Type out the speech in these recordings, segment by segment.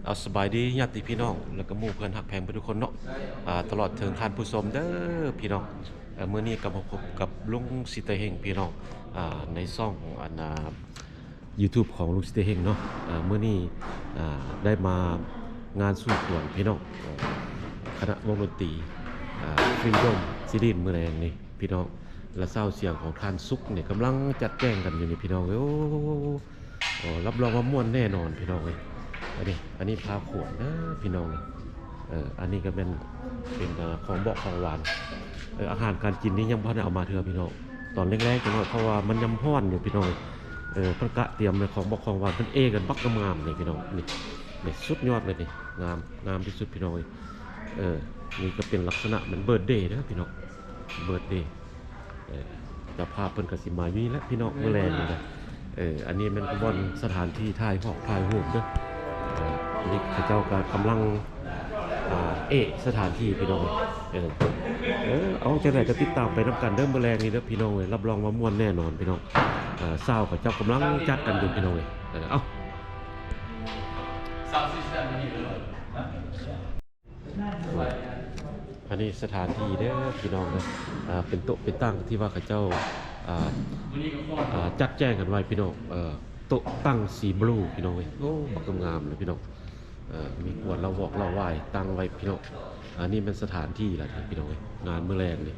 ອາ ສະບາຍດີຍາດຕິພີ່ນ້ອງ ແລ້ວກໍໝູ່ເພື່ອນຮັກແພງເບິດທຸກຄົນເນາະ ອາ ຕະຫຼອດເຖິງທ່ານຜູ້ຊົມເດີພີ່ນ້ອງ. ເອີ ມື້ນີ້ກໍມາພົບກັບລຸງສີຕາເຮັງພີ່ນ້ອງ ອາ ໃນຊ່ອງອັນ ອາ ຢູທູບຂອງລຸງສີຕາເຮັງເນາະ. ເອີ ມື້ນີ້ ອາ ໄດ້ມາງານສູ່ຂວັນພີ່ນ້ອງ ເອີ ຄະນະວົງດົນຕີ ອາ ຟຣີດອມ ຊິລິນ ມື້ແລງນີ້ພີ່ນ້ອງ ແລະ ຊາວສຽງຂອງທ່ານສຸກນີ້ກຳລັງຈັດແຈງກັນຢູ່ນີ້ພີ່ນ້ອງເອີຍ. ໂອ້ ໂອ້ ຮັບຮອງວ່າມ່ວນແນ່ນອນພີ່ນ້ອງເອີຍ. ອັນນີ້ ອັນນີ້ພາຂວັນເດີພີ່ນ້ອງ. ເອີ ອັນນີ້ກໍແມ່ນເປັນ ເອີ ຂອງເບາະຂອງຫວານ. ເອີ ອາຫານການກິນນີ້ຍັງບໍ່ທັນໄດ້ເອົາມາເທື່ອພີ່ນ້ອງ ຕອນແລງໆຈັກໜ້ອຍ ເພາະວ່າມັນຍັງຮ້ອນຢູ່ພີ່ນ້ອງ. ເອີ ເພິ່ນກະຕຽມຂອງເບາະຂອງຫວານ ເພິ່ນເອກັນບັກງາມໆນີ້ພີ່ນ້ອງ. ນີ້ ນີ້ສຸດຍອດເລີຍນີ້ ງາມ ງາມທີ່ສຸດພີ່ນ້ອງເອີຍ. ເອີ ນີ້ກໍເປັນລັກສະນະແມ່ນເບີດເດເດີພີ່ນ້ອງ ເບີດເດ. ເອີ ເຈົ້າພາບເພິ່ນກໍຊິມາຢູ່ນີ້ແຫຼະພີ່ນ້ອງ ມື້ແລງນີ້ນະ. ເອີ ອັນນີ້ແມ່ນບ່ອນສະຖານທີ່ຖ່າຍຮອກຖ່າຍຮູບເດີ. ເອີ ນີ້ເຂົາເຈົ້າກໍກຳລັງ ອາ ເອະສະຖານທີ່ພີ່ນ້ອງ. ເອີ ເອີ ເອົາ ຈັ່ງໃດກໍຕິດຕາມໄປນຳກັນເດີມື້ແລງນີ້ເດີພີ່ນ້ອງເອີຍ. ຮັບຮອງວ່າມ່ວນແນ່ນອນພີ່ນ້ອງ. ເອີ ຊາວເຂົາເຈົ້າກຳລັງຈັດກັນຢູ່ພີ່ນ້ອງເອີຍ. ເອີ ເອົາ ອັນນີ້ສະຖານທີ່ເດີພີ່ນ້ອງເດີ. ອາ ເປັນໂຕະເປັນຕັ່ງທີ່ວ່າເຂົາເຈົ້າ ອາ ອາ ຈັດແຈງກັນໄວ້ພີ່ນ້ອງ. ເອີ ໂຕະຕັ່ງສີບລູພີ່ນ້ອງເອີຍ. ໂອ້ ບັກງາມໆເລີຍພີ່ນ້ອງ. ເອີ ມີກວດລະວອກລະວາຍຕັ້ງໄວ້ພີ່ນ້ອງ. ອັນນີ້ແມ່ນສະຖານທີ່ລະພີ່ນ້ອງເອີຍ ງານມື້ແລງນີ້.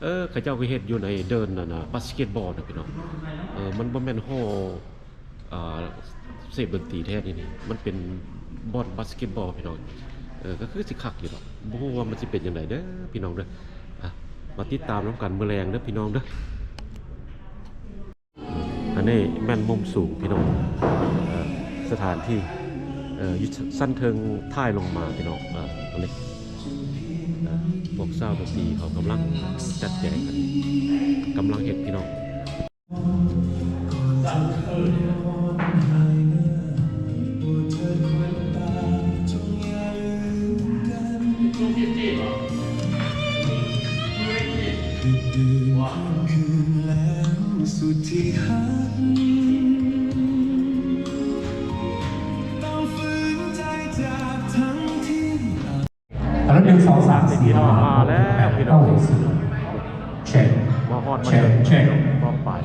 ເອີ ເຂົາເຈົ້າກໍເຮັດຢູ່ໃນເດີ່ນນັ້ນນະ ບາສເກັດບອລນະພີ່ນ້ອງ. ເອີ ມັນບໍ່ແມ່ນຫໍ ອ່າ ເສບດົນຕີແທ້ນີ້ ມັນເປັນບ່ອນບາສເກັດບອລພີ່ນ້ອງ. ເອີ ກໍຄືຊິຄັກຢູ່ດອກ ບໍ່ຮູ້ວ່າມັນຊິເປັນຈັ່ງໃດເດີພີ່ນ້ອງເດີ. ອາ ມາຕິດຕາມນຳກັນມື້ແລງເດີພີ່ນ້ອງເດີ. ອັນນີ້ແມ່ນມຸມສູງພີ່ນ້ອງ ເອີ ສະຖານທີ່ ເອີ ຢູ່ຊັ້ນເທິງທ້າຍລົງມາພີ່ນ້ອງ. ເອີ ອັນນີ້ ເອີ ພວກຊາວດົນຕີເຂົາກຳລັງຈັດແຈງກັນ ກຳລັງເຮັດພີ່ນ້ອງ. ອັນນັ້ນ ໜຶ່ງ ສອງ ສາມ ສີ່ ຫ້າ ຫົກ ເຈັດ ແປດ ເກົ້າ ສິບ ເຊັກ ເຊັກ ເຊັກ ຮອດມາເຖິງ ເຊັກ ຮອດປາຍ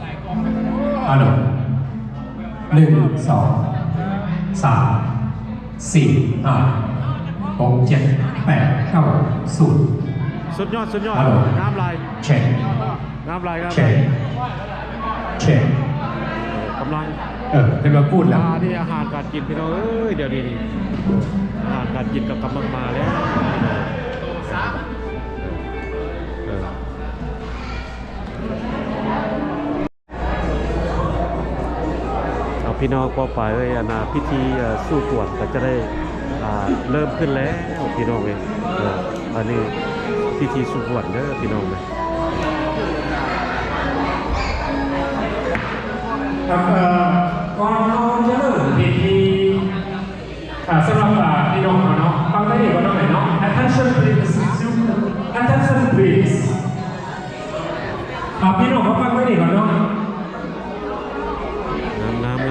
ຮັລໂຫຼ ໜຶ່ງ ສອງ ສາມ ສີ່ ຫ້າ ຫົກ ເຈັດ ແປດ ເກົ້າ ສູນ ສຸດຍອດ ສຸດຍອດ ຮັລໂຫຼ ງາມຫຼາຍ ເຊັກ ງາມຫຼາຍ ງາມຫຼາຍ ເຊັກ ເຊັກ ເອີ ກຳລັງ ເອີ ເປັນວ່າກູດແລ້ວ ອ່າ ນີ້ອາຫານການກິນພີ່ນ້ອງເອີຍ ດຽວນີ້ນີ້ ອາຫານການກິນກໍກຳລັງມາແລ້ວພີ່ນ້ອງ. ເອີ ເອີ ເອົາ ພີ່ນ້ອງປ້ອງປາຍເອີຍ ອັນນ່າ ພິທີ ເອີ ສູ່ຂວັນກໍຈະໄດ້ ອ່າ ເລີ່ມຂຶ້ນແລ້ວພີ່ນ້ອງເອີຍ. ເອີ ອັນນີ້ພິທີສູ່ຂວັນເດີພີ່ນ້ອງເດີ. ຄັບ ເອີ ກ່ອນເຮົາຈະເລີ່ມພິທີ ອ່າ ສຳລັບ ອ່າ ພີ່ນ້ອງເຮົາເນາະ ຟັງທາງນີ້ກ່ອນເນາະ ແມ່ເນາະ. Attention please, attention please. ອ່າ ພີ່ນ້ອງເຮົາຟັງທາງນີ້ກ່ອນເນາະ. ງ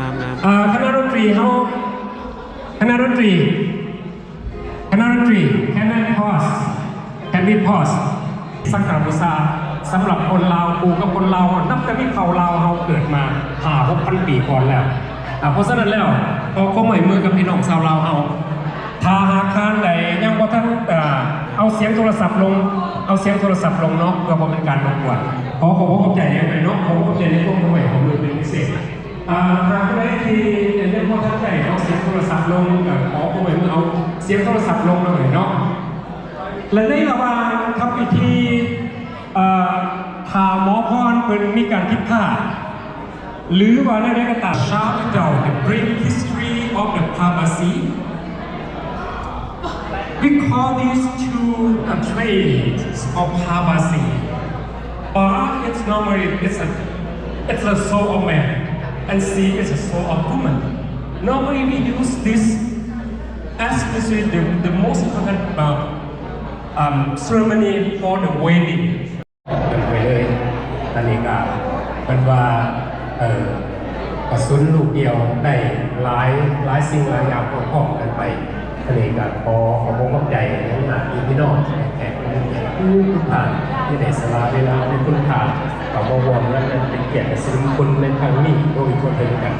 າມໆໆໆ. ອ່າ ຄະນະດົນຕີເຮົາ ຄະນະດົນຕີ ຄະນະດົນຕີ can we pause? Can we pause? ສັກກາລະບູຊາ ສຳລັບຄົນລາວ ຄູ່ກັບຄົນລາວເຮົາ ນັບແຕ່ມີເຜົ່າລາວເຮົາເກີດມາ ຫ້າຫົກພັນປີກ່ອນແລ້ວ. ອ່າ ເພາະສະນັ້ນແລ້ວ ຂໍຄວາມຮ່ວມມືກັບພີ່ນ້ອງຊາວລາວເຮົາ ຖ້າຫາກທ່ານໃດຍັງບໍ່ທັນ ເອີ ເອົາສຽງໂທລະສັບລົງ ເອົາສຽງໂທລະສັບລົງເນາະ ເພື່ອບໍ່ເປັນການລົບກວນ. ຂໍຂອບອົກຂອບໃຈຫຼາຍໆເນາະ ຂໍຂອບໃຈໃນຄວາມຮ່ວມມືຂອງມືເປັນພິເສດ. ອ່າ ຫາກຜູ້ໃດທີ່ຍັງບໍ່ທັນໄດ້ເອົາສຽງໂທລະສັບລົງ ກໍຂໍຄວາມຮ່ວມມືເອົາສຽງໂທລະສັບລົງໜ້ອຍເນາະ. ແລະ ໃນລະຫວ່າງທຳພິທີ ເອີ ຖ້າໝໍພອນເພິ່ນມີການຜິດພາດ ຫຼືວ່າແນວໃດກໍຕາມ Shall we tell the brief history of the Phabasi? We call these two the traits of Phabasi. Ba is normally, it's a, it's a soul of man, and Si is a soul of woman. Normally we use this, especially the, the most important, uh, um, ceremony for the wedding. ເປັນໄປເລີຍ. ອັນນີ້ກໍເພິ່ນວ່າ ເອີ ກະສຸນລູກດຽວໄດ້ຫຼາຍ ຫຼາຍສິ່ງຫຼາຍຢ່າງພ້ອມໆກັນໄປ. ອັນນີ້ກໍຂໍຂອບອົກຂອບໃຈນຳຍາດພີ່ນ້ອງແຂກຜູ້ມີກຽດທຸກໆທ່ານ ທີ່ໄດ້ສະຫຼະເວລາໃນຄຸນຄ່າເຂົ້າມາຮ່ວມງານ ເປັນກຽດແລະສິລິມຸງຄຸນໃນຄັ້ງນີ້ໂດຍທົ່ວເຖິງກັນ.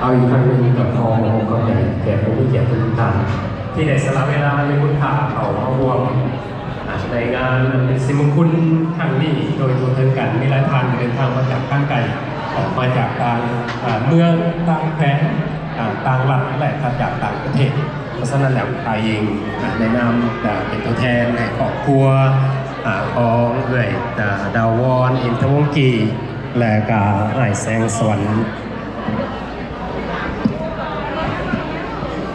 ເອົາອີກຄັ້ງໜຶ່ງກໍຂໍຂອບໃຈແຂກຜູ້ມີກຽດທຸກທ່ານ ທີ່ໄດ້ສະຫຼະເວລາໃນບຸນພາເຂົ້າມາຮ່ວມ ໃນງານອັນເປັນສິລິມຸງຄຸນຄັ້ງນີ້ໂດຍທົ່ວເຖິງກັນ. ມີຫຼາຍທ່ານທີ່ເດີນທາງມາຈາກທາງໄກ ອອກມາຈາກຕ່າງເມືອງ, ຕ່າງແຂວງ, ຕ່າງລັດ ແລະ ຈາກຕ່າງປະເທດ. ເພາະສະນັ້ນແລ້ວ ອ້າຍເອງໃນນາມເປັນຕົວແທນໃຫ້ຄອບຄົວຂອງເອື້ອຍດາວອນ ອິນທະວົງກີ ແລະ ກະອ້າຍແສງສະຫວັນ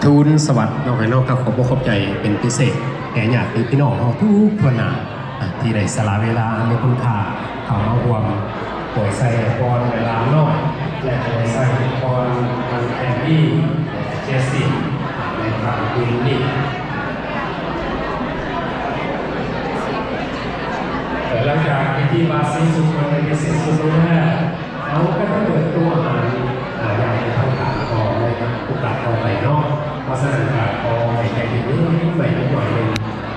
ທູນສະຫວັດເນາະ ໃຫ້ເນາະ ກໍຂອບອົກຂອບໃຈເປັນພິເສດແກ່ຍາດຕິພີ່ນ້ອງເຮົາທຸກທົ່ວໜ້າ ທີ່ໄດ້ສະຫຼະເວລາອັນມີຄຸນຄ່າເຂົ້າມາຮ່ວມອວຍໄຊອວຍພອນແມ່ຫຼານນ້ອຍ ແລະ ອວຍໄຊອວຍພອນທັງແອນດີ້ ແລະ ເຈສຊີ ໃນຄ່ຳຄືນນີ້. ຫຼັງຈາກພິທີບາດສີສຸກວັນໄດ້ເປັນສິ້ນສຸດລົງແລ້ວ ເຮົາກໍຈະເປີດໂຕອາຫານ ອາ ຢ່າງເປັນທາງການຕໍ່ໃນໂອກາດຕໍ່ໄປເນາະ. ເພາະສະນັ້ນກໍຂໍໃຫ້ໃຈເຢັນໆໄວ້ຈັກໜ້ອຍໜຶ່ງ.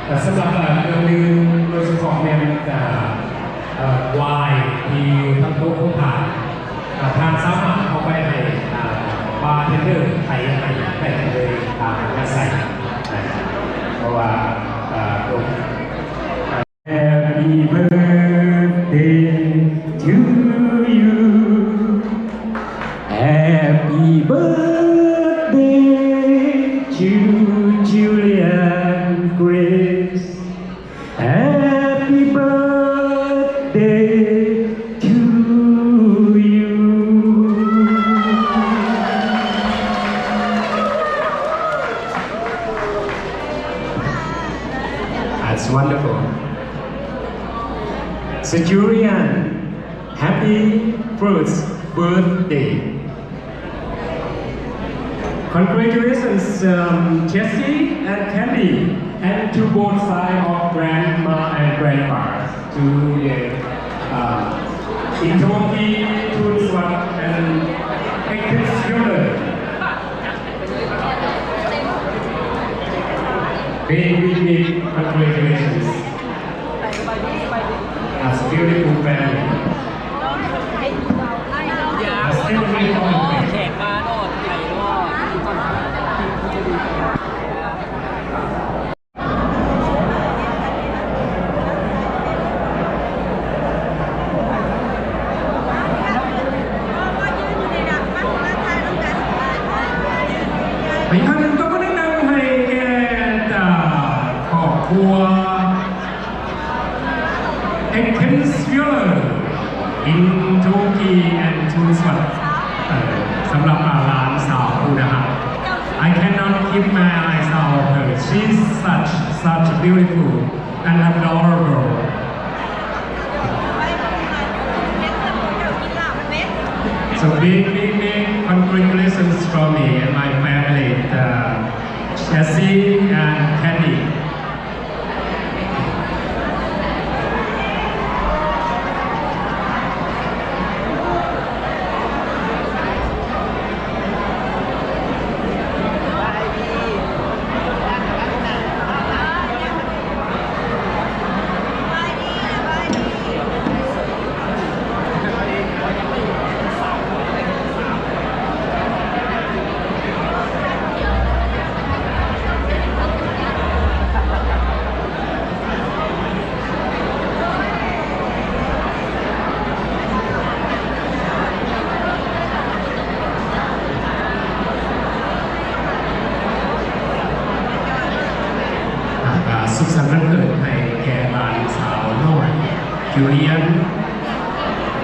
ແລະ ສຳລັບ ອາ ເຄື່ອງດື່ມ ໂດຍສະເພາະແມ່ນ ອາ ອາ ໄວນ໌ທີ່ຢູ່ທາງໂຕະຂອງທ່ານ ອາ ທ່ານສາມາດເອົາໄປໃຫ້ ອາ ບາເທນເດີໄຂໃຫ້ໄດ້ເລີຍ ອາ ອາໄສ ເພາະວ່າ ອາ ໂຕະ Happy birthday to you. Happy birthday to Julian Grace. Happy birthday to you. That's wonderful. So Julian, happy first birthday. Congratulations, um, Jessie and Candy, and to both side of grandma and grandpa, to the, uh, Intongi, Tunswat, and Ekis Yulun. Big, big, big congratulations. That's beautiful family. That's beautiful family. ອີກຄັ້ງໜຶ່ງ ຕົບມືດັງໆ ໃຫ້ແກ່ ເອີ ຄອບຄົວ Ekis Yulun, Intongi and Tunswat ເອີ ສຳລັບ ອາ ຫຼານສາວຜູ້ໜ້າຮັກ. I cannot keep my eyes off her. She's such, such beautiful and adorable. So big, big, big congratulations from me and my family, uh, Jessie and Candy.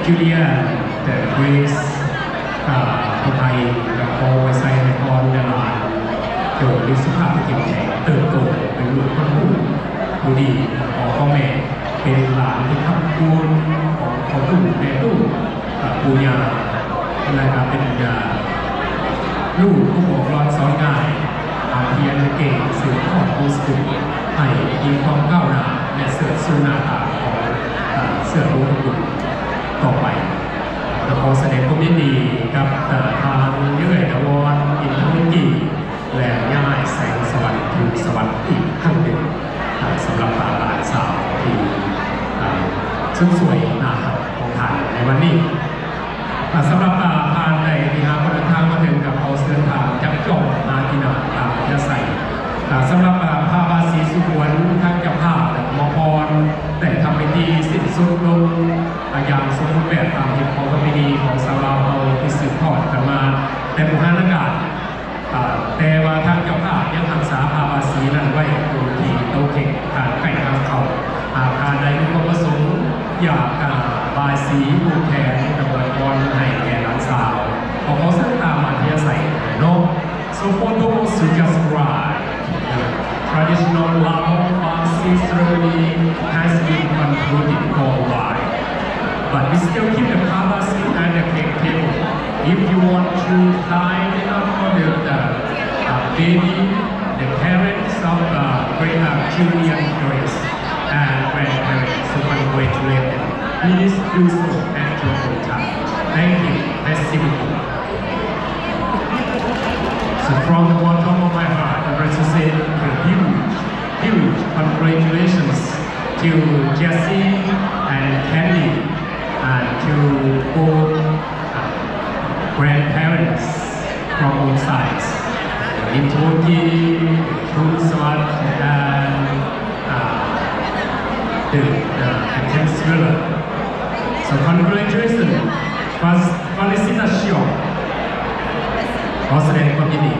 Julian ແຕ່ Grace ກະຜູ້ໄທກະຂໍໄວ້ໄຊໃຫ້ພອນແດ່ຫຼານ ຈົ່ງມີສຸຂະພາບທີ່ເຂັ້ມແຂງ ເຕີບໂຕເປັນລູກຄົນຮູ້ ຜູ້ດີຂອງພໍ່ແມ່ ເປັນຫຼານທີ່ຄ້ຳຄູນຂອງພໍ່ຕູ້ແມ່ຕູ້ ກະປູ່ຍ່າ ແລະກະເປັນ ເອີ່ ລູກຜູ້ບອກລອດສອນງ່າຍ ພຽນເກັ່ງ ສືບທອດວົງສະກຸນ ໃຫ້ມີຄວາມກ້າວໜ້າ ແລະເຊີດຊູໜ້າຕາຂອງ ເອີ່ ເຊື້ອວົງຕະກຸນຕໍ່ໄປ. ແລະຂໍສະແດງຄວາມຍິນດີກັບ ເອີ່ ທາງເອື້ອຍຖາວອນ ອິນທະວົງກີ ແລະຍາຍແສງສະຫວັນ ພູສະຫວັນ ອີກຄັ້ງໜຶ່ງ ເອີ່ ສຳລັບ ເອີ່ ຫຼານສາວທີ່ ເອີ່ ສຸດສວຍໜ້າຮັກຂອງທ່ານໃນວັນນີ້. ອ່າ ສຳລັບ ອ່າ ທ່ານໃດທີ່ຫາກວ່າເດີນທາງມາເຖິງ ກໍຂໍເຊີນທ່ານຈັບຈອງມາທີ່ໜ້າ ອ່າ ວິທະຍາໄສ. ອ່າ ສຳລັບ ອ່າ ພະບາດສີສຸຂວັນ ທາງເຈົ້າພາບ ແລະ ໝໍພອນ ໄດ້ທຳພິທີສິ້ນສຸດລົງ ອ່າ ຢ່າງສົມບູນແບບຕາມຮີດຄອງປະເພນີຂອງຊາວລາວເຮົາທີ່ສືບທອດກັນມາແຕ່ບູຮານະການ. ອ່າ ແຕ່ວ່າທາງເຈົ້າພາບຍັງຮັກສາພະບາດສີນັ້ນໄວ້ຢູ່ທີ່ໂຕເຄັງ ທາງໃກ້ທາງເຂົ້າ. ຫາກທ່ານໃດມີຄວາມປະສົງຢາກ ອ່າ ບາຍສີຜູກແຂນ ດອກອວຍພອນໃຫ້ແກ່ຫຼານສາວ ກໍຂໍເຊີນຕາມອັດທະຍາໄສເນາະ. So for those who just arrived, the traditional Lao Basi ceremony has been concluded for a while. But we still keep the pabasi at the cake table. If you want to kindly order the, uh, baby, the parents of, uh, great, uh, Julian Grace and grandparents to congratulate them, please do so at your own time. Thank you. Merci beaucoup. So from the bottom of my heart, I want to say a huge, huge congratulations to Jessie and Candy and to both, uh, grandparents from both sides, Intoki, Kunsawat, and, uh, the, uh, the Ken Thriller. So congratulations. First, Felicitation ຂໍສະແດງຄວາມຍິນດີ.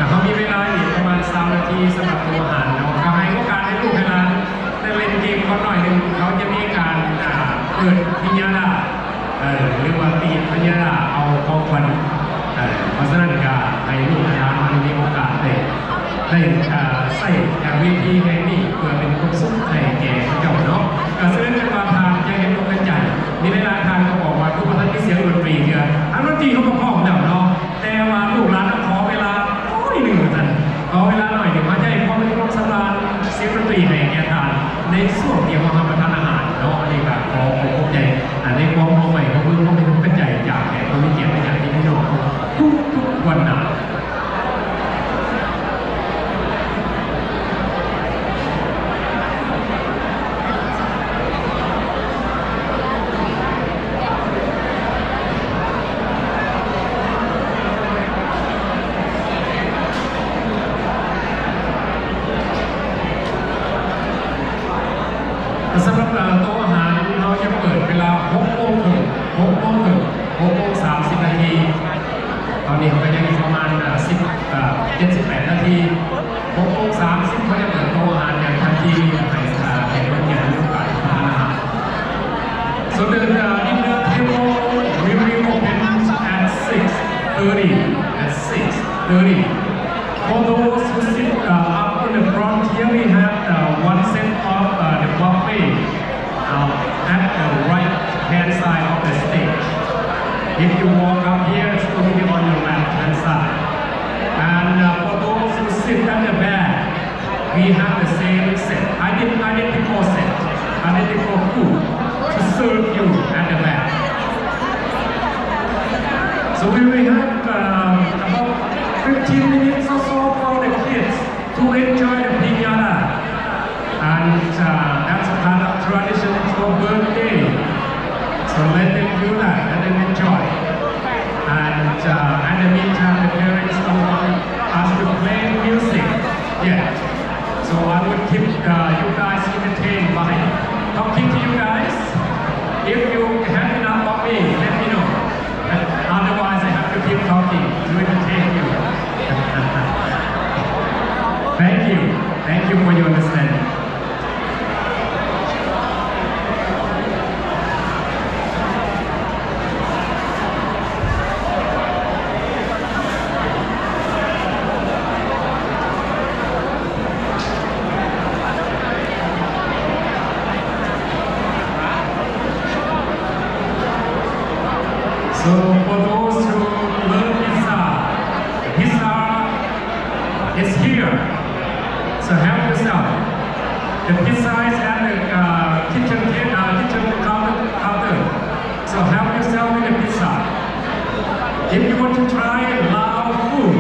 ເຮົາມີເວລາອີກປະມານຊາວນາທີສຳລັບໂຕອາຫານເນາະ, ກໍໃຫ້ໂອກາດໃຫ້ລູກໃຫ້ຫຼານໄດ້ຫຼິ້ນເກມກ່ອນໜ້ອຍໜຶ່ງ, ເຂົາຈະມີການ ອ່າ ເປີດພິຍາດາ ເອີ ຫຼືວ່າຕີພະຍາດາເອົາຂອງຂວັນ. ເອີ ເພາະສະນັ້ນກໍໃຫ້ລູກໃຫ້ຫຼານເຮົາໄດ້ມີໂອກາດໄດ້ ໄດ້ ເອີ ໃຊ້ເວທີແຫ່ງນີ້ເພື່ອເປັນຄວາມສຸກໃຫ້ແກ່ເຂົາເຈົ້າເນາະ. ກໍສະເໜີກັນວ່າທ່ານຈະເຫັນອົກເຫັນໃຈ, ມີຫຼາຍໆທ່ານກໍບອກວ່າຄືບໍ່ທັນມີສຽງດົນຕີເທື່ອ. ທາງດົນຕີເຂົາກໍພ້ອມແລ້ວເນາະ, ແຕ່ວ່າລູກຫຼານຕ້ອງຂໍເວລາໜ້ອຍໜຶ່ງວ່າຊັ້ນ, ຂໍເວລາໜ້ອຍໜຶ່ງ ມາໃຫ້ຄວາມເປັນຄວາມສຳລານ ສຽງດົນຕີໃຫ້ແກ່ທ່ານໃນຊ່ວງທີ່ເຮົາຮັບປະທານອາຫານເນາະ. ອັນນີ້ກໍຂໍຂອບໃຈ ອ່າ ໃນຄວາມເອົາໃໝ່ຂອງເພິ່ນ ຄວາມເປັນຫົວໃຈຈາກແຂກຜູ້ມີກຽດ ແລະ ຍາດຕິໂຍມທຸກໆຄົນນະ. ສຳລັບ ເອີ ໂຕະອາຫານ ເຮົາຈະເປີດເວລາຫົກໂມງເຄິ່ງ, ຫົກໂມງເຄິ່ງ, ຫົກໂມງສາມສິບນາທີ. ຕອນນີ້ເຮົາກໍຍັງອີກປະມານ ເອີ ສິບ ເອີ ເຈັດສິບແປດນາທີ. ຫົກໂມງສາມສິບ ເຮົາຈະເປີດໂຕະອາຫານຢ່າງທັນທີ ໃຫ້ ເອີ ແຂກຜູ້ມີກຽດມີໂອກາດຮັບປະທານອາຫານ. So the, uh, dinner table will be open at six thirty, at six thirty. For those who sit, uh, up in the front here, we have, uh, one set of, uh, the buffet, uh, at the right-hand side of the stage. If you walk up here, it's going to be on your left-hand side. And, uh, for those who sit at the back, we have the same set, ident-, identical set, identical food to serve you at the back. So we will have, um, about fifteen minutes or so for the kids to enjoy the piñata. And, uh, that's a part of tradition for birthday. So let them do that, let them enjoy. And, uh, in the meantime, the parents don't want us to play music yet. So I would keep, uh, you guys entertained by talking to you guys. If you have enough of me, let me know. Otherwise, I have to keep talking to entertain you. Thank you. Thank you for your understanding. So for those who love pizza, pizza is here. So help yourself. The pizza is at the, uh, kitchen ta-, uh, kitchen counter, counter. So help yourself with the pizza. If you want to try Lao food,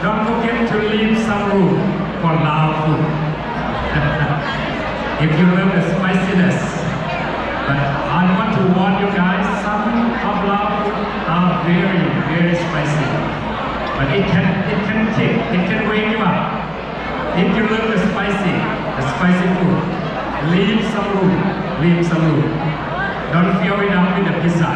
don't forget to leave some room for Lao food. If you love the spiciness, but I want to warn you guys, some of Lao food are very, very spicy. But it can, it can kick, it can wake you up. If you love the spicy, the spicy food, leave some room, leave some room. Don't fill it up with the pizza.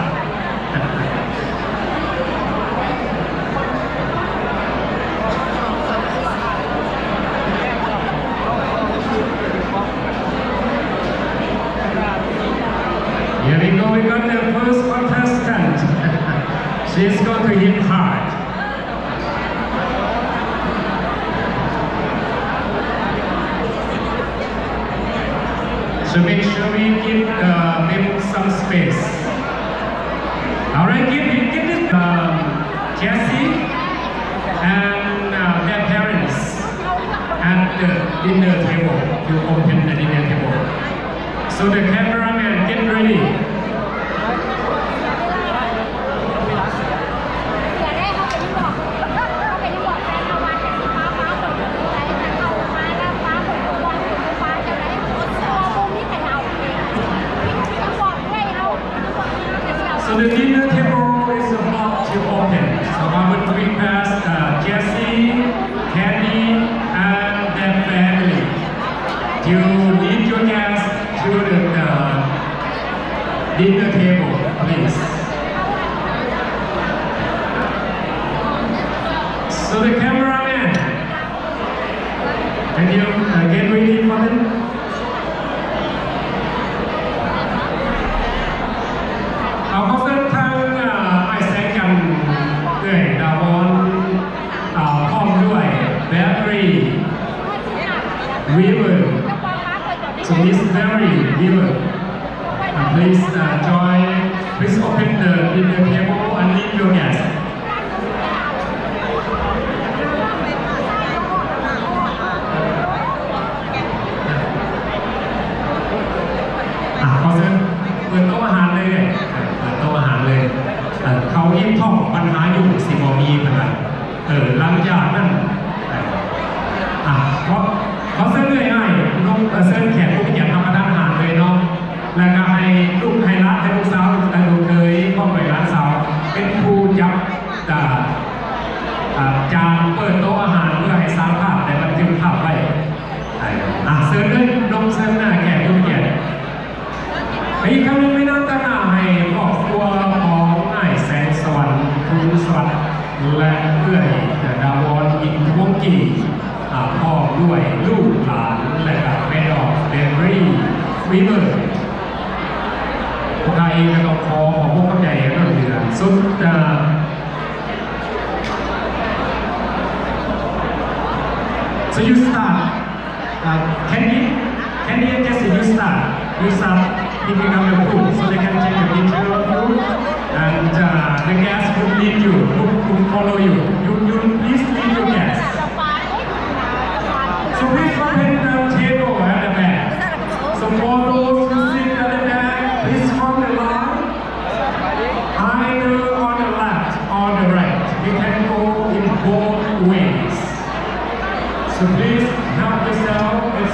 Here we go, we got the first contestant. She's going to hit hard. So make sure we give, uh, them some space. All right, give, give this, um, Jessie and, uh, their parents at the dinner table to open the dinner table. So the cameraman, get ready. ເອີ So the dinner table is about to open. So I would request, uh, Jessie, Candy, and their family to lead your guests to the, uh, dinner table, please. So the cameraman, can you, uh, get ready for them? ເອົາ ຂໍເຊີນທາງ ເອີ ອ້າຍແສງຈັນ ເອື້ອຍດາວອນ ເອີ ພ້ອມດ້ວຍ Beverly Weaver. So Miss Beverly Weaver, uh, please, uh, join. Please open the dinner table and lead your guests. ອ່ະ ຂໍເຊີນເປີດໂຕະອາຫານເລີຍ ເປີດໂຕະອາຫານເລີຍ. ເອີ ເຂົ້າອີ່ທ້ອງ ບັນຫາຍຸງຊິບໍ່ມີ ເພິ່ນວ່າ. ເອີ ຫຼັງຈາກນັ້ນ ເອີ ອ່ະ ຂໍ ຂໍເຊີນເອື້ອຍອ້າຍ ເຊີນແຂກຜູ້ມີກຽດຮັບປະທານອາຫານເລີຍເນາະ. ແລ້ວກໍໃຫ້ລູກ ໃຫ້ຫຼານ ໃຫ້ລູກສາວ ໃຫ້ລູກເຂີຍ ພ້ອມດ້ວຍຫຼານສາວ ເປັນຜູ້ຈັບ ອ່າ ອ່າ ຈານເປີດໂຕະອາຫານ ເພື່ອໃຫ້ຊ່າງພາບໄດ້ບັນທຶກພາບໄວ້. ອ່າ ເຊີນເລີຍ ນ້ອງເຊີນ ແຂກຜູ້ມີກຽດ. ອີກຄັ້ງໜຶ່ງ ໃນນາມຕາໜ້າ ໃຫ້ຄອບຄົວຂອງອ້າຍແສງສະຫວັນ ພູນສະຫວັນ ແລະ ເອື້ອຍດາວອນ ອິນທະວົງກີ ອ່າ ພ້ອມດ້ວຍລູກຫຼານ ແລະ ກໍແມ່ດອກ ເບເບີຣີ ວີເບີ ພວກຂ້າເອງກໍຕ້ອງຂໍຂອບອົກຂອບໃຈຢ່າງລ້ນເຫຼືອສຸດ. ອ່າ So you start. Uh, Candy, Candy and Jessie, you start. You start picking up the food so they can take a picture of you. And, uh, the guests will lead you, will, will follow you. You, you please lead your guests. So please open the table at the back. So for those who sit at the back, please form the line. Either on the left or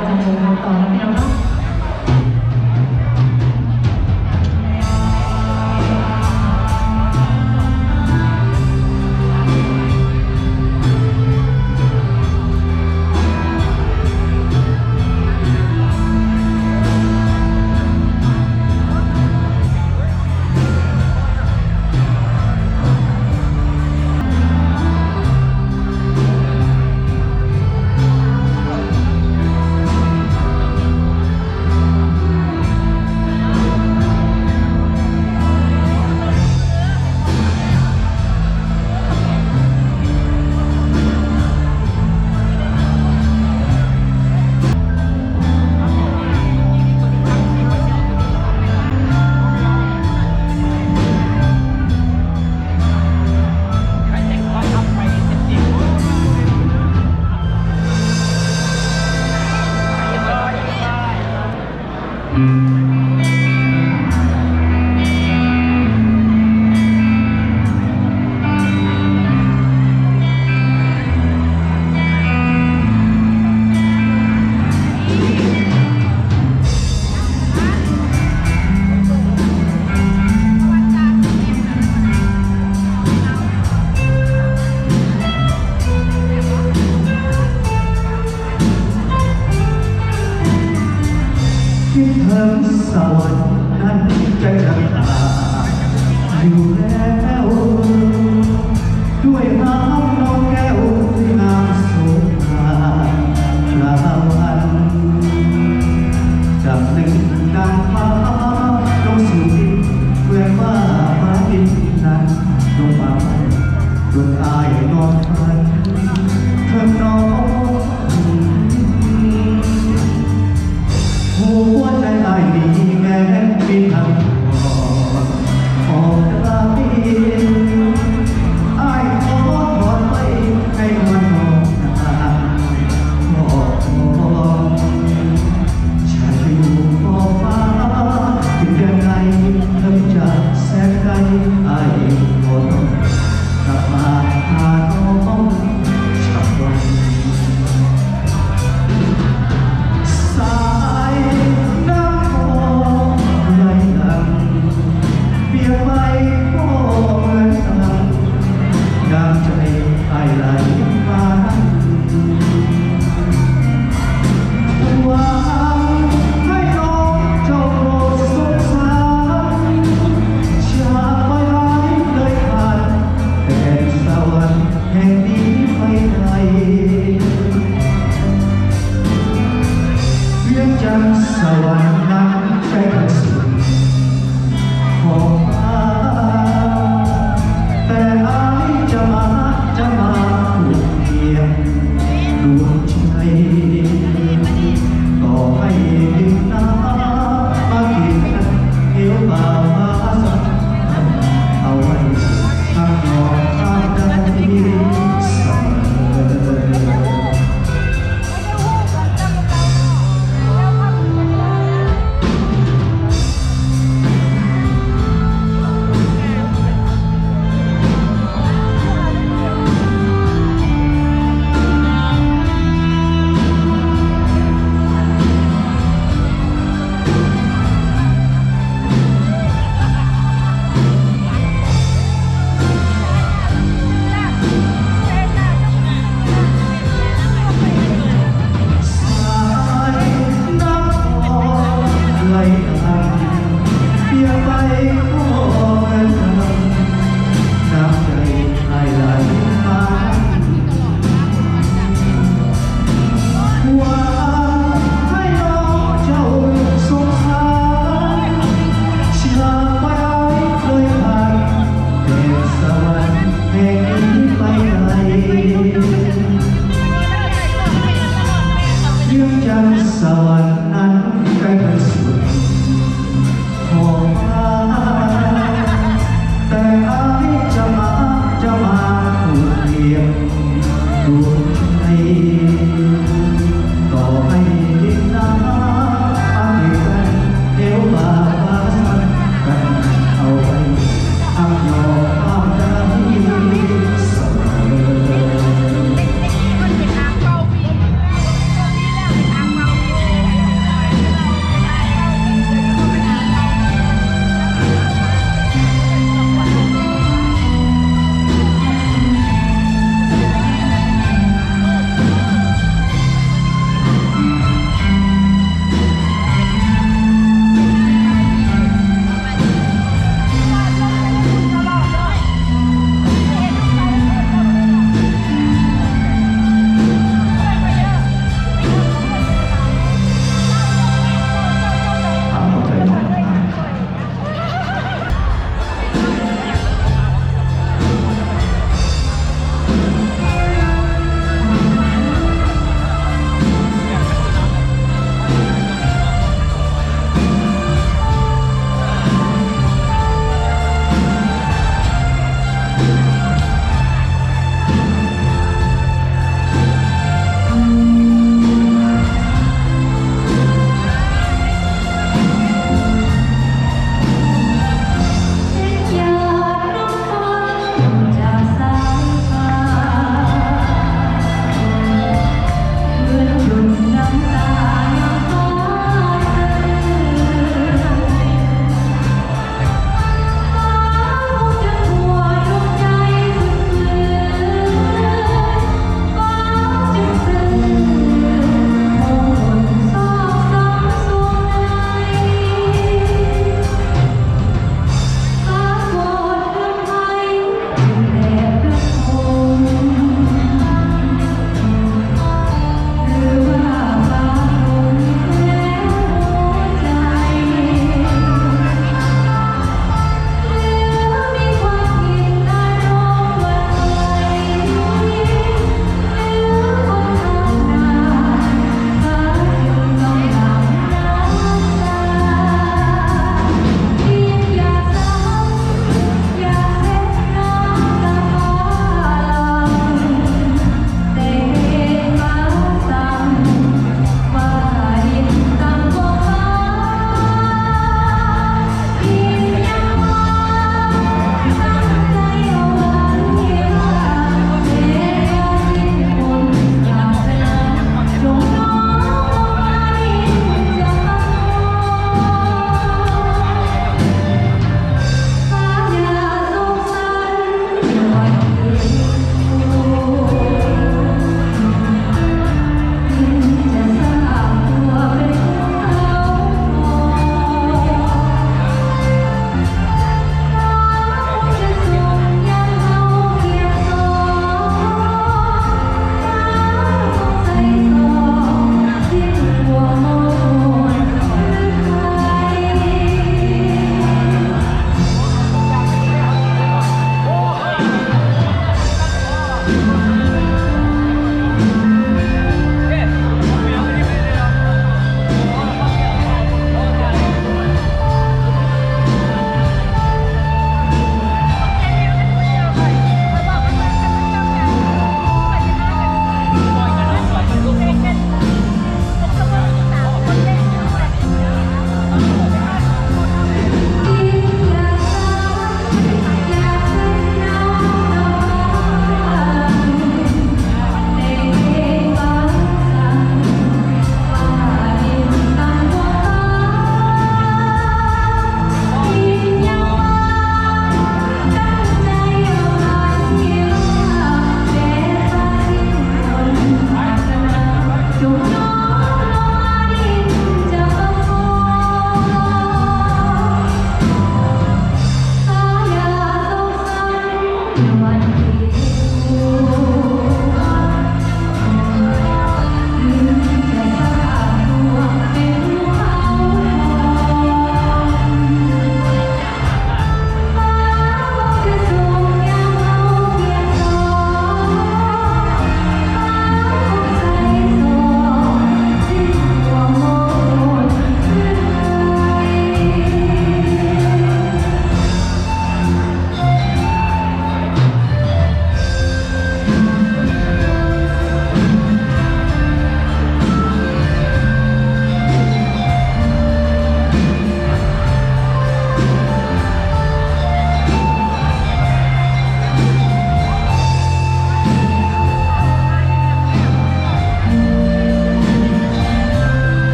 ຈະເດີນທາງຕໍ່ເນາະ ພີ່ນ້ອງເນາະ. ຄິດເຖິງສະຫວັນນັ້ນໃຈຈະຂາດຢູ່ແລ້ວ ດ້ວຍງາມນ້ອງແກ້ວທີ່ງາມສົມຄ່າລາວັນ ຈາກໜຶ່ງນາງຟ້າລົງສູ່ດິນ ເມື່ອຟ້າຟ້າດິນນັ້ນລົງມາ ຈົນອ້າຍນອນຝັນເຖິງນ້ອງ ຫົວໃຈອ້າຍນີ້ແມ່ນມີທັງອ່ອນອອກກະລາຍ ອ້າຍຂໍຖອນໄວ້ໃຫ້ນວນນ້ອງນາງຄອບຄອງ ຈະຢູ່ຂອບຟ້າເປັນແດນໄກ ເຖິງຈະແສນໄກ ອ້າຍກໍຕ້ອງ ກັບມາຫານ້ອງສັກວັນ ສາຍນ້ຳຂອງໄຫຼຫຼັ່ງ ປຽບໄປກໍເໝືອນດັ່ງ ນ້ຳໃຈອ້າຍໄຫຼມານຳ ຫວັງໃຫ້ນ້ອງເຈົ້າບໍ່ສົງສານ ຈາກໄປອ້າຍເລີຍຂາດ ແດນສະຫວັນແຫ່ງນີ້ໄປໄດ້ ວຽງຈັນສະຫວັນນັ້ນໄກໄກສຸດ ຂອບຟ້າ ແຕ່ອ້າຍຈະມາ ຈະມາຜູກຄຽງດວງໃຈ ຕໍ່ໃຫ້ດິນນ້ຳມາກິນເຫວບາວາສະ ເອົາໄວ້ຮັກນ້ອງຂ້າມໄດ້ສະເໝີ.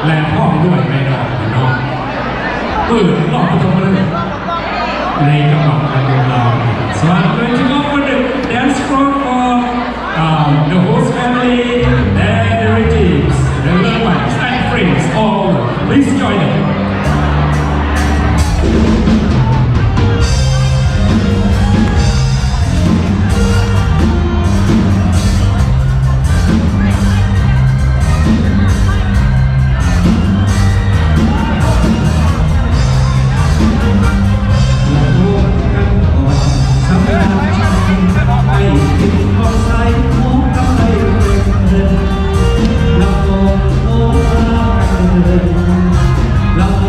ແລະພ້ອມດ້ວຍແມ່ນ້ອງເນາະ ເປີດຮອບປະຖົມມະລະເລີກໃນຈັງຫວັດລາວ. So I'm going to offer the dance floor for, um, the host family and the relatives, the loved ones and friends all. Please join them. ລຳ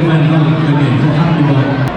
ແມ່ນເນາະ ໄດ້ເຫັນເຂົາຮັກຢູ່ບໍ່?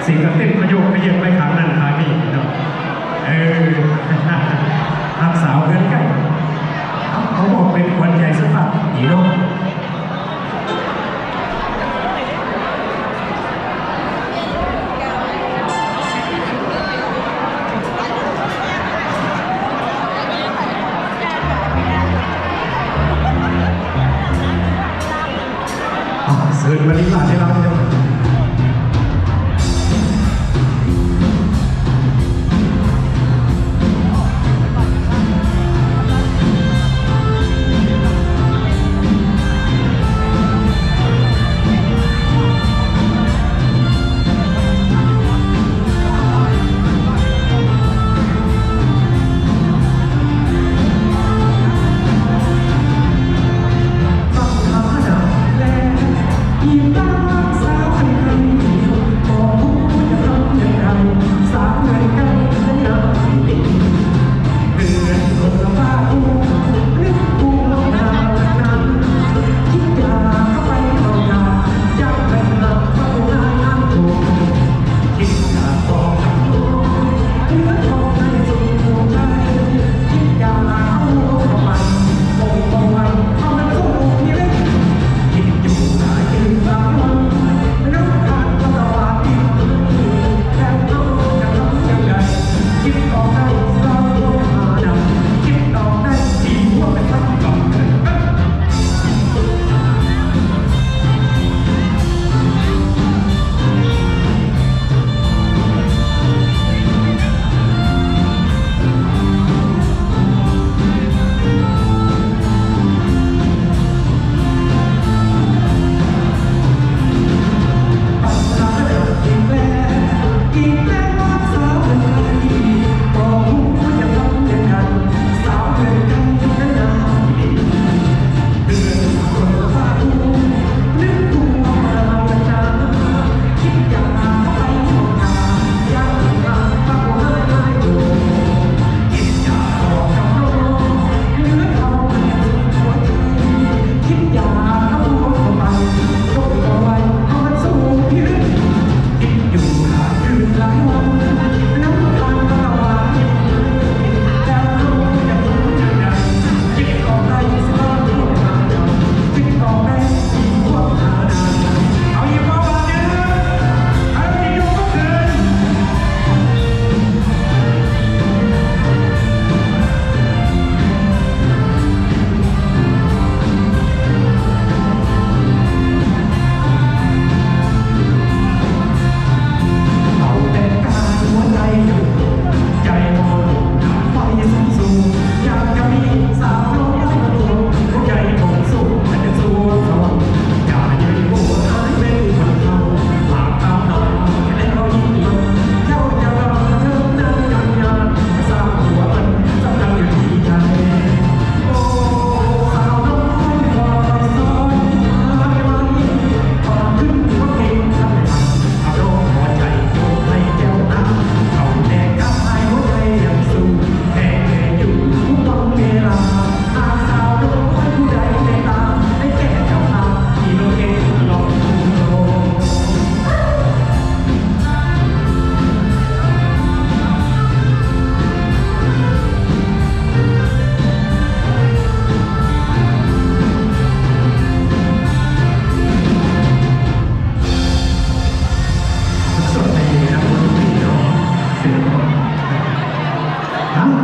ຊິກະເຕັ້ນຂະໂຍກຂະເຍືອນໄປຂ້າງນັ້ນຂ້າງນີ້ເນາະ. ເອີ ຮັກສາວເຮືອນໃກ້ ເອົາ ເຂົາບອກເປັນຂວັນໃຈສຸພາບດີເນາະ. ເຊີນມາລີມາເດລາເດີ.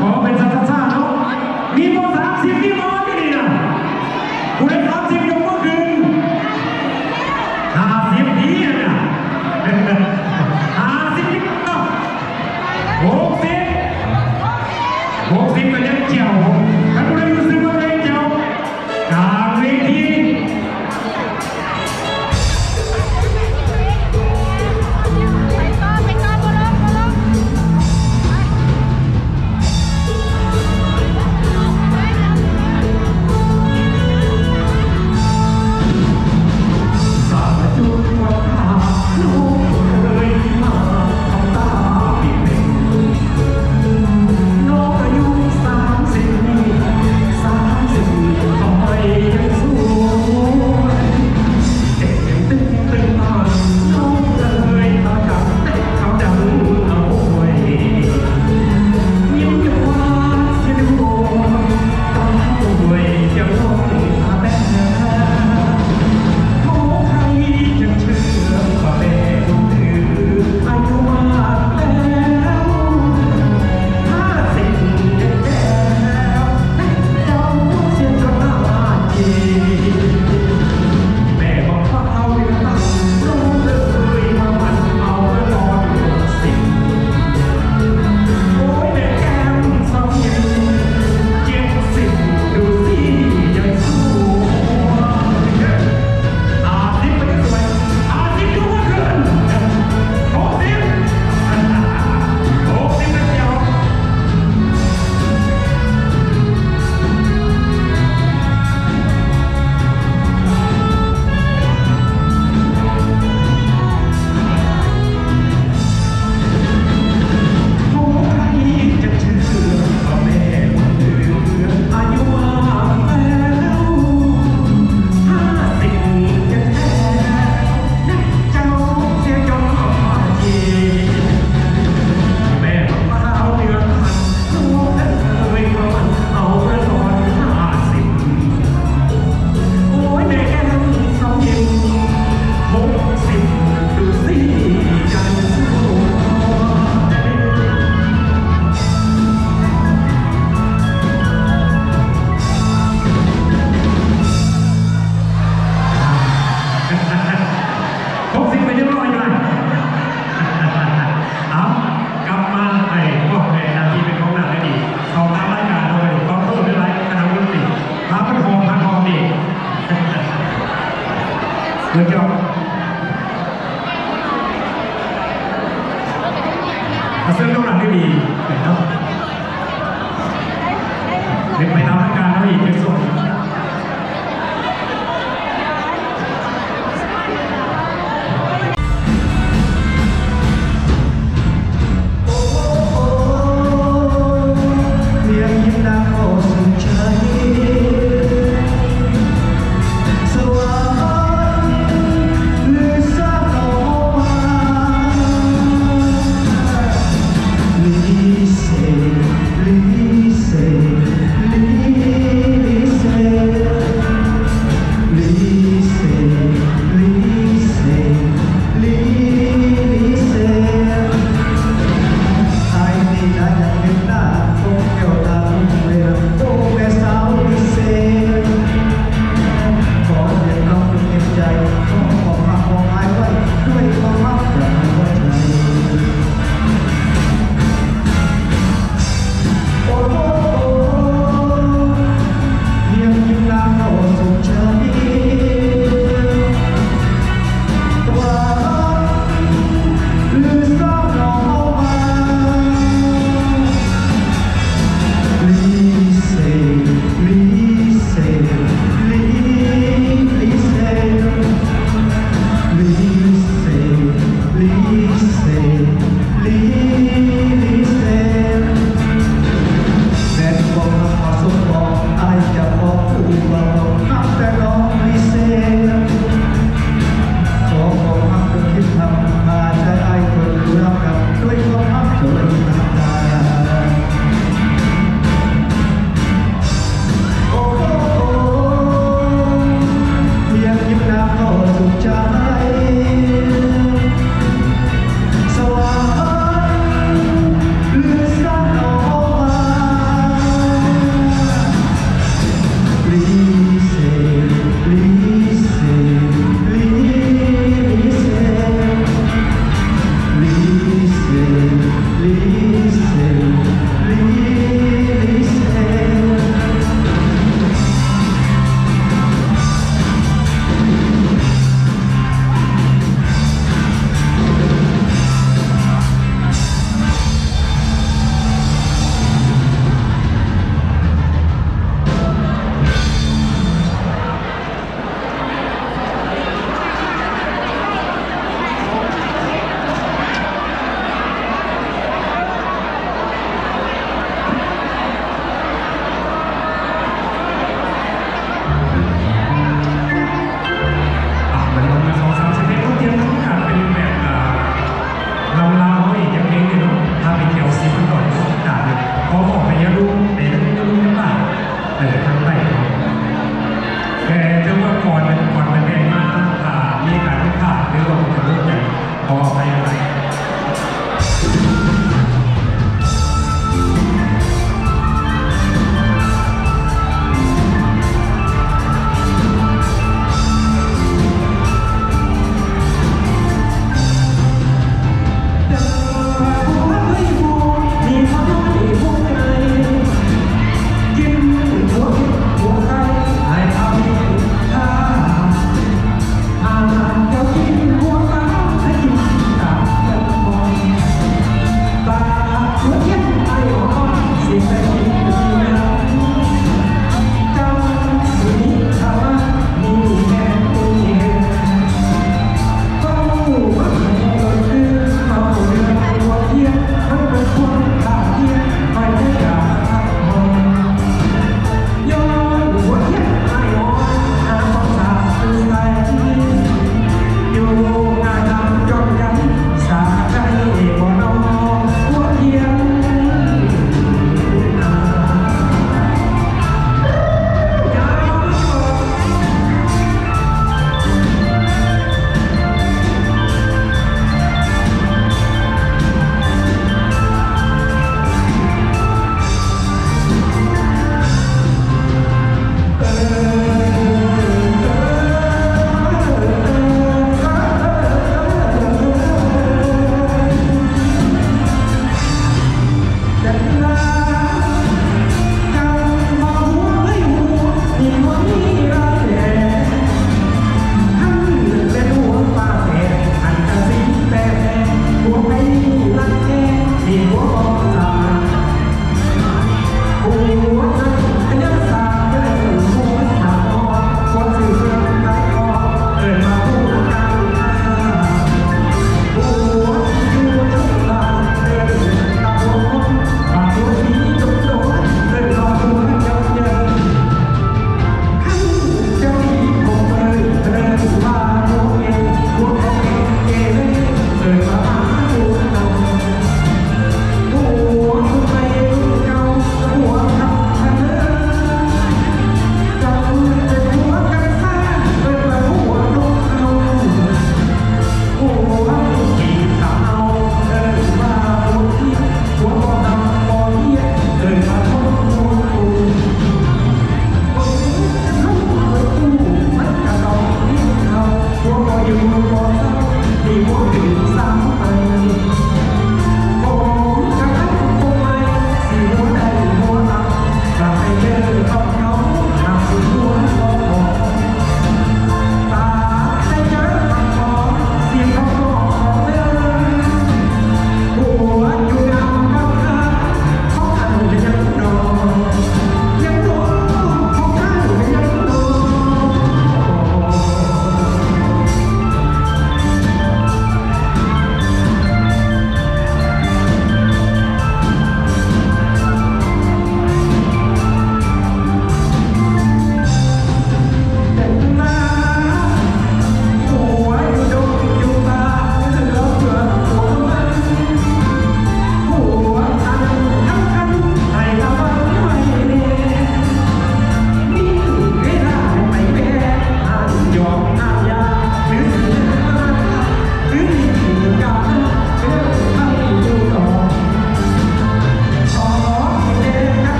ຂໍເປັນຊ້າໆເນາະ ມີບໍ່ ສາມສິບ ມີບໍ່ຢູ່ນີ້ນະ? ຜູ້ໃດ ສາມສິບ ຍົກມືຂຶ້ນ. ຫ້າສິບ ດີຫັ້ນນະ ຫ້າສິບ ເນາະ. ຫົກສິບ ຫົກສິບ ກໍຍັງແຈວ. ຄັນຜູ້ໃດຮູ້ສຶກວ່າຕົວເອງແຈວ ກາງເວທີ. ໄປຕໍ່ ໄປຕໍ່ ບໍ່ລົງ ບໍ່ລົງ. ເດີເຈົ້າ ເຊີນລູກຫຼານດີໆເນາະ ເປັນໄປຕາມທາງການເຮົາອີກ ເປັນສົງ. ເ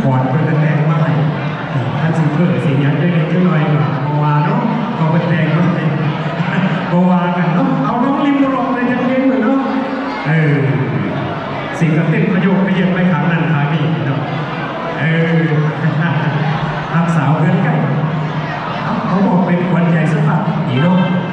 ກ່ອນເພິ່ນກະແຕ່ງມາໃຫ້ ຄັນຊິເພີ້ຊິຫຍັງຈັກເລັກຈັກນ້ອຍກະບໍ່ວ່າເນາະ ເພາະເພິ່ນແຕ່ງມາໃຫ້ ບໍ່ວ່າກັນເນາະ. ເອົາ ນ້ອງລິມບໍ່ລອງເລີຍຈັກເພງເນາະ. ເອີ ຊິກະເຕັ້ນຂະໂຍກຂະເຫຍີບໄປຂ້າງນັ້ນຂ້າງນີ້ເນາະ. ເອີ ຮັກສາວເຮືອນໃກ້ ເອົາ ເຂົາບອກເປັນຂວັນໃຈສຸພາບບຸລຸດເນາະ.